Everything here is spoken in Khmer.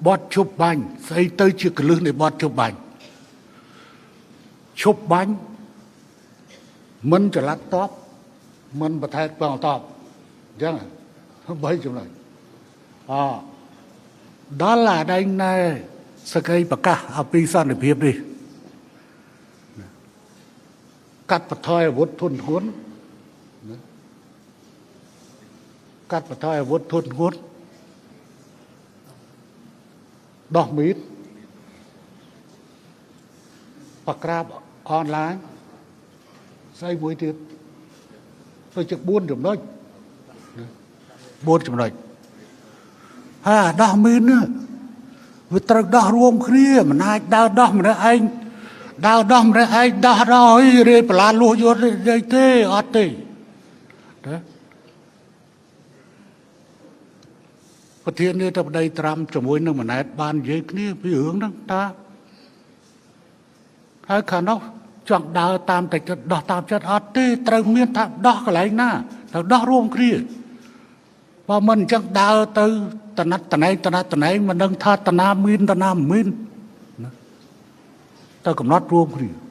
បទឈប់បាញ់ស្អីទៅជាកលឹះនៃបទឈប់បាញ់ឈប់បាញ់មិនចល័តតបមិនប្រថែបងតបអញ្ចឹងបីចំណុចអដល់អាដែងណែសក្តីប្រកាសអំពីសន្តិភាពនេះកាត់បន្ថយអាវុធធនធ្ងន់កាត់បន្ថយអាវុធធនធ្ងន់ដោះមីតបក្រាបអនឡាញស្អីមួយទៀតទៅជា4ចំណុច4ចំណុចហើយអាដោះមីននេះវាត្រូវដោះរួមគ្នាមិនអាចដើរដោះម្នាក់ឯងដើរដោះម្នាក់ឯងដោះដល់ហើយរាយបន្លាលួសយកទេអត់ទេណាប្រធានាធិបតីត្រាំជាមួយនឹងម៉ណែតបាននិយាយគ្នាពីរឿងហ្នឹងតាហើយខាងនោះចង់ដើរតាមតែចិត្តដោះតាមចិត្តអត់ទេត្រូវមានថាដោះកន្លែងណាត្រូវដោះរួមគ្នាបើមិនអញ្ចឹងដើរទៅតណាត់តណែងតណាត់តណែងមិនដឹងថាតណាមានតណាមិនមានណាទៅកំណត់រួមគ្នា។